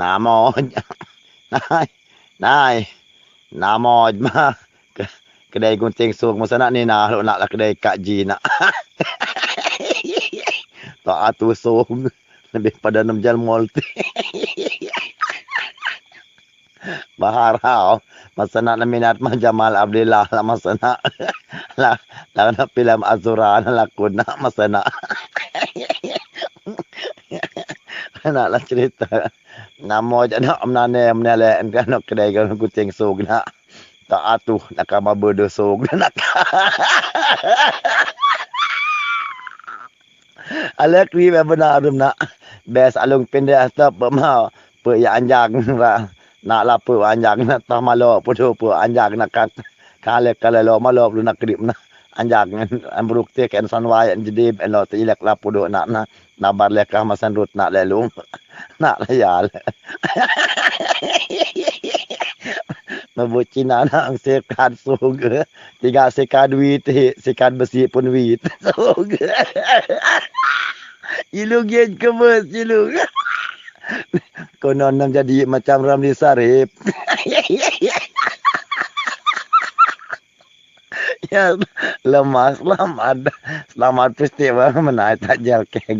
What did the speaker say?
ນາມອດ ນາຍ ນາຍ ນາມອດມາ ກະ ກະໄດ້ກຸນເຕັງໂຊກມາຊະນະ ນີ້ນາໂລນະ ລະກະໄດ້ກະຈີນະ ຕອາຕູໂຊກ ເບປະດານຳຈາລມອລ ບາຮາຣາວ ມາຊະນະ ນະມິນັດ ມາຈາມາລ ອາບເດລາ ລະມາຊະນະ ລະ ລະນະປິລາມ ອາຊູຣາ ນະລະກຸນນະ ມາຊະນະ ນະລະຈະລິດ ນະໂມ ຈະນະອຳນາແນມແນແລ ອັນກະນອກກະໄດກະກຸເຕັງໂຊກນະ ຕະອາຕຸ ນະກະມາເບີເດີໂຊກນະ ອາເລັກຣີແບບນາລຸມນະ ແບສອາລົງເປັນແດສເຕີບມາ ເປີຍາອັນຍາກນະ ນະລາເປີຍາອັນຍາກນະ ຕາມາລໍເປີໂດເປີຍາອັນຍາກນະ ກະ ກະເລັກກະລະລໍມາລໍລຸນນະກະດິມນະ ອັນຍາກ ອັນບຣູກເຕກ ອັນຊອນວາຍ ອັນຈະດີ ອັນລໍຕະອີແລັກລາໂປໂດນະ ນະ ນະບາດແລກກະມາສັນລຸດນະແລລຸງ ນະລະຍາລ ມາບຸຈິນານາງເສການສູງ ຕິກາເສການວີເຕ ເສການບະສີປຸນວີໂຊກ ອີລຸງເຢັນກະເມີດ ອີລຸງ ກໍນອນນຳຈະດີມາຈຳຣຳລີສາເຣບ ລະມາສລາມາດ ສລາມາດເຟສຕິວັລ ມານາຍຕາຍາແກງ